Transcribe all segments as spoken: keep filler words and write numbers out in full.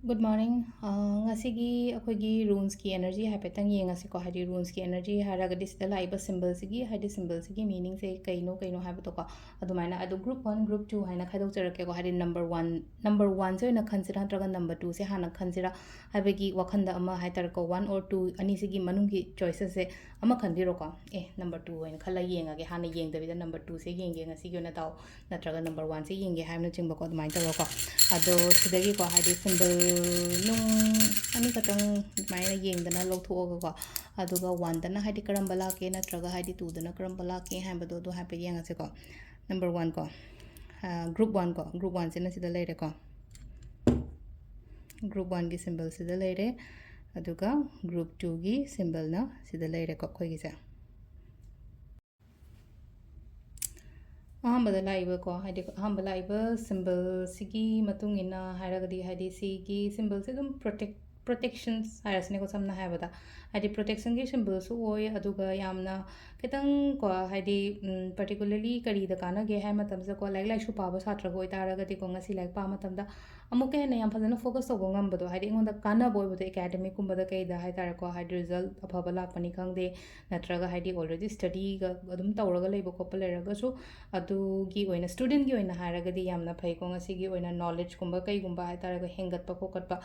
Good morning. ꯑ, ꯉꯁꯤꯒꯤ ꯑꯩꯈꯣꯏꯒꯤ runesꯀꯤ energy ꯍꯥꯏꯐꯦꯠꯇꯪ ꯌꯦꯡꯉꯁꯤꯀꯣ꯫ ꯍꯥꯏꯗꯤ runesꯀꯤ energy ꯍꯥꯏꯔꯒꯗꯤ ꯁꯤꯗ ꯂꯥꯛꯏꯕ symbolꯁꯤꯒꯤ, ꯍꯥꯏꯗꯤ symbolꯁꯤꯒꯤ meaningꯁꯦ ꯀꯩꯅꯣ, ꯀꯩꯅꯣ ꯍꯥꯏꯕꯗꯣꯀꯣ꯫ ꯑꯗꯨꯃꯥꯏꯅ ꯑꯗꯣ group one, group two ꯍꯥꯏꯅ ꯈꯥꯏꯗꯣꯛꯆꯔꯛꯀꯦꯀꯣ꯫ ꯍꯥꯏꯗꯤ number one, number oneꯁꯦ ꯑꯣꯏꯅ ꯈꯟꯁꯤꯔꯥ ꯅꯠꯇ꯭ꯔꯒ number twoꯁꯦ ꯍꯥꯟꯅ ꯈꯟꯁꯤꯔꯥ ꯍꯥꯏꯕꯒꯤ ꯋꯥꯈꯟꯗ ꯑꯃ ꯍꯥꯏ ꯇꯥꯔꯦꯀꯣ꯫ One or two ꯑꯅꯤꯁꯤꯒꯤ ꯃꯅꯨꯡꯒꯤ choicesꯁꯦ ꯑꯃ ꯈꯟꯕꯤꯔꯣꯀꯣ꯫ ꯑꯦ, number two ꯑꯣꯏꯅ ꯈꯜꯂ ꯌꯦꯡꯉꯒꯦ꯫ ꯍꯥꯟꯅ ꯌꯦꯡꯗꯕꯤꯗ number twoꯁꯦ ꯌꯦꯡꯒꯦ ꯉꯁꯤꯒꯤ ꯑꯣꯏꯅ ꯇꯥꯎ꯫ ꯅꯠꯇ꯭ꯔꯒ number oneꯁꯦ ꯌꯦꯡꯒꯦ ꯍꯥꯏꯕꯅꯆꯤꯡꯕꯀꯣ, ꯑꯗꯨꯃꯥꯏꯅ ꯇꯧꯔꯒꯀꯣ꯫ ꯑꯗꯣ ꯁꯤꯗꯒꯤꯀꯣ, ꯍꯥꯏꯗꯤ symbol ꯅꯨꯡ ꯑꯅꯤꯈꯛꯇꯪ ꯑꯗꯨꯃꯥꯏꯅ ꯌꯦꯡꯗꯅ ꯂꯧꯊꯣꯛꯑꯒꯀꯣ, ꯑꯗꯨꯒ oneꯗꯅ ꯍꯥꯏꯗꯤ ꯀꯔꯝꯕ ꯂꯥꯛꯀꯦ, ꯅꯠꯇ꯭ꯔꯒ ꯍꯥꯏꯗꯤ twoꯗꯅ ꯀꯔꯝꯕ ꯂꯥꯛꯀꯦ ꯍꯥꯏꯕꯗꯣ ꯑꯗꯨ ꯍꯥꯏꯐꯦꯠ ꯌꯦꯡꯉꯁꯤꯀꯣ꯫ Number one ꯀꯣ, group one ꯀꯣ, group oneꯁꯤꯅ ꯁꯤꯗ ꯂꯩꯔꯦꯀꯣ꯫ Group oneꯒꯤ symbolꯁꯤꯗ ꯂꯩꯔꯦ, ꯑꯗꯨꯒ group twoꯒꯤ symbolꯅ ꯁꯤꯗ ꯂꯩꯔꯦꯀꯣ ꯑꯩꯈꯣꯏꯒꯤꯁꯦ꯫ ꯑꯍꯥꯟꯕꯗ ꯂꯥꯛꯏꯕꯀꯣ, ꯍꯥꯏꯗꯤ ꯑꯍꯥꯟꯕ ꯂꯥꯛꯏꯕ symbolꯁꯤꯒꯤ ꯃꯇꯨꯡ ꯏꯟꯅ ꯍꯥꯏꯔꯒꯗꯤ, ꯍꯥꯏꯗꯤ ꯁꯤꯒꯤ symbolꯁꯦ ꯑꯗꯨꯝ protect, protections ꯍꯥꯏꯔꯁꯤꯅꯦꯀꯣ, ꯁꯝꯅ ꯍꯥꯏꯔꯕꯗ꯫ ꯍꯥꯏꯗꯤ protectionꯒꯤ symbolꯁꯨ ꯑꯣꯏ, ꯑꯗꯨꯒ ꯌꯥꯝꯅ ꯈꯤꯇꯪ ꯀꯣ, ꯍꯥꯏꯗꯤ, ꯎꯝ, particularly ꯀꯔꯤꯗ ꯀꯥꯟꯅꯒꯦ ꯍꯥꯏ ꯃꯇꯝꯁꯤꯗꯀꯣ, ꯂꯥꯏꯔꯤꯛ ꯂꯥꯏꯁꯨ ꯄꯥꯕ ꯁꯥꯇ꯭ꯔꯒ ꯑꯣꯏꯇꯥꯔꯒꯗꯤꯀꯣ, ꯉꯁꯤ ꯂꯥꯏꯔꯤꯛ ꯄꯥꯕ ꯃꯇꯝꯗ ꯑꯃꯨꯛꯀ ꯍꯦꯟꯅ ꯌꯥꯝ ꯐꯖꯅ focus ꯇꯧꯕ ꯉꯝꯕꯗꯣ, ꯍꯥꯏꯗꯤ ꯑꯩꯉꯣꯟꯗ ꯀꯥꯟꯅꯕ ꯑꯣꯏꯕꯗꯣ, academicꯀꯨꯝꯕꯗ ꯀꯩꯗ ꯍꯥꯏ ꯇꯥꯔꯦꯀꯣ, ꯍꯥꯏꯗꯤ result ꯑꯐꯕ ꯂꯥꯛꯄꯅꯤ ꯈꯪꯗꯦ, ꯅꯠꯇ꯭ꯔꯒ ꯍꯥꯏꯗꯤ already studyꯒ ꯑꯗꯨꯝ ꯇꯧꯔꯒ ꯂꯩꯕ ꯈꯣꯠꯄ ꯂꯩꯔꯒꯁꯨ, ꯑꯗꯨꯒꯤ ꯑꯣꯏꯅ studentꯀꯤ ꯑꯣꯏꯅ ꯍꯥꯏꯔꯒꯗꯤ ꯌꯥꯝꯅ ꯐꯩꯀꯣ꯫ ꯉꯁꯤꯒꯤ ꯑꯣꯏꯅ knowledgeꯀꯨꯝꯕ ꯀꯩꯒꯨꯝꯕ ꯍꯥꯏ ꯇꯥꯔꯒ ꯍꯦꯟꯒꯠꯄ ꯈꯣꯀꯠꯄ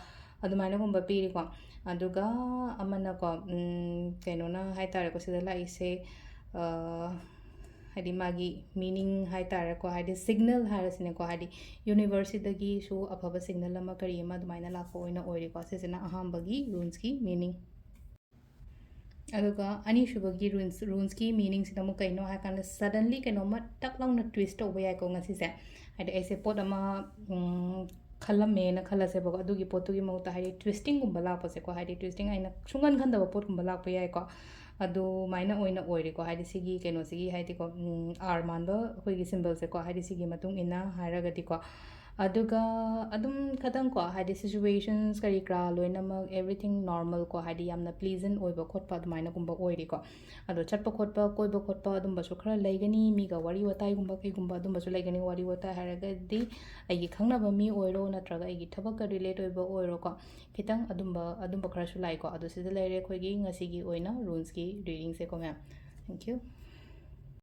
ꯑꯗꯨꯃꯥꯏꯅꯒꯨꯝꯕ ꯄꯤꯔꯤꯀꯣ꯫ ꯑꯗꯨꯒ ꯑꯃꯅꯀꯣ, ꯎꯝ, ꯀꯩꯅꯣꯅ ꯍꯥꯏ ꯇꯥꯔꯦꯀꯣ, ꯁꯤꯗ ꯂꯥꯛꯏꯁꯦ, ꯑ, ꯍꯥꯏꯗꯤ ꯃꯥꯒꯤ meaning ꯍꯥꯏ ꯇꯥꯔꯦꯀꯣ, ꯍꯥꯏꯗꯤ signal ꯍꯥꯏꯔꯁꯤꯅꯦꯀꯣ, ꯍꯥꯏꯗꯤ universeꯁꯤꯗꯒꯤꯁꯨ ꯑꯐꯕ signal ꯑꯃ ꯀꯔꯤ ꯑꯃ ꯑꯗꯨꯃꯥꯏꯅ ꯂꯥꯛꯄ ꯑꯣꯏꯅ ꯑꯣꯏꯔꯤꯀꯣ꯫ ꯁꯤꯁꯤꯅ ꯑꯍꯥꯟꯕꯒꯤ runesꯀꯤ meaning꯫ ꯑꯗꯨꯒ ꯑꯅꯤꯁꯨꯕꯒꯤ runes, runesꯀꯤ meaningꯁꯤꯅ ꯑꯃꯨꯛ ꯀꯩꯅꯣ ꯍꯥꯏ ꯀꯥꯟꯗ, suddenly ꯀꯩꯅꯣꯝꯃ ꯇꯛ ꯂꯥꯎꯅ twist ꯇꯧꯕ ꯌꯥꯏꯀꯣ ꯉꯁꯤꯁꯦ꯫ ꯍꯥꯏꯗꯤ ꯑꯩꯁꯦ ꯄꯣꯠ ꯑꯃ, ꯎꯝ, ꯈꯜꯂꯝꯃꯦꯅ ꯈꯜꯂꯁꯦꯕꯀꯣ, ꯑꯗꯨꯒꯤ ꯄꯣꯠꯇꯨꯒꯤ ꯃꯍꯨꯠꯇ ꯍꯥꯏꯗꯤ twistingꯒꯨꯝꯕ ꯂꯥꯛꯄꯁꯦꯀꯣ, ꯍꯥꯏꯗꯤ twisting ꯑꯩꯅ ꯁꯨꯡꯈꯟ ꯈꯟꯗꯕ ꯄꯣꯠꯀꯨꯝꯕ ꯂꯥꯛꯄ ꯌꯥꯏꯀꯣ꯫ ꯑꯗꯨꯃꯥꯏꯅ ꯑꯣꯏꯅ ꯑꯣꯏꯔꯦꯀꯣ꯫ ꯍꯥꯏꯗꯤ ꯁꯤꯒꯤ ꯀꯩꯅꯣꯁꯤꯒꯤ ꯍꯥꯏꯗꯤꯀꯣ, ꯎꯝ, R ꯃꯥꯟꯕ ꯑꯩꯈꯣꯏꯒꯤ symbolꯁꯦꯀꯣ, ꯍꯥꯏꯗꯤ ꯁꯤꯒꯤ ꯃꯇꯨꯡ ꯏꯟꯅ ꯍꯥꯏꯔꯒꯗꯤꯀꯣ, ꯑꯗꯨꯒ ꯑꯗꯨꯝ ꯈꯇꯪ ꯀꯣ, ꯍꯥꯏꯗꯤ situations ꯀꯔꯤ ꯀꯔꯥ ꯂꯣꯏꯅꯃꯛ everything normal ꯀꯣ, ꯍꯥꯏꯗꯤ ꯌꯥꯝꯅ pleasant ꯑꯣꯏꯕ ꯈꯣꯠꯄ ꯑꯗꯨꯃꯥꯏꯅꯒꯨꯝꯕ ꯑꯣꯏꯔꯤꯀꯣ꯫ ꯑꯗꯣ ꯆꯠꯄ ꯈꯣꯠꯄ, ꯀꯣꯏꯕ ꯈꯣꯠꯄ ꯑꯗꯨꯝꯕꯁꯨ ꯈꯔ ꯂꯩꯒꯅꯤ, ꯃꯤꯒ ꯋꯥꯔꯤ ꯋꯥꯇꯥꯏꯒꯨꯝꯕ ꯀꯩꯒꯨꯝꯕ ꯑꯗꯨꯝꯕꯁꯨ ꯂꯩꯒꯅꯤ꯫ ꯋꯥꯔꯤ ꯋꯥꯇꯥꯏ ꯍꯥꯏꯔꯒꯗꯤ ꯑꯩꯒꯤ ꯈꯪꯅꯕ ꯃꯤ ꯑꯣꯏꯔꯣ ꯅꯠꯇ꯭ꯔꯒ ꯑꯩꯒꯤ ꯊꯕꯛꯀ relate ꯑꯣꯏꯕ ꯑꯣꯏꯔꯣꯀꯣ, ꯈꯤꯇꯪ ꯑꯗꯨꯝꯕ, ꯑꯗꯨꯝꯕ ꯈꯔꯁꯨ ꯂꯥꯛꯏꯀꯣ꯫ ꯑꯗꯣ ꯁꯤꯗ ꯂꯩꯔꯦ ꯑꯩꯈꯣꯏꯒꯤ ꯉꯁꯤꯒꯤ ꯑꯣꯏꯅ runesꯀꯤ readingꯁꯦꯀꯣ ꯃꯌꯥꯝ꯫ Thank you꯫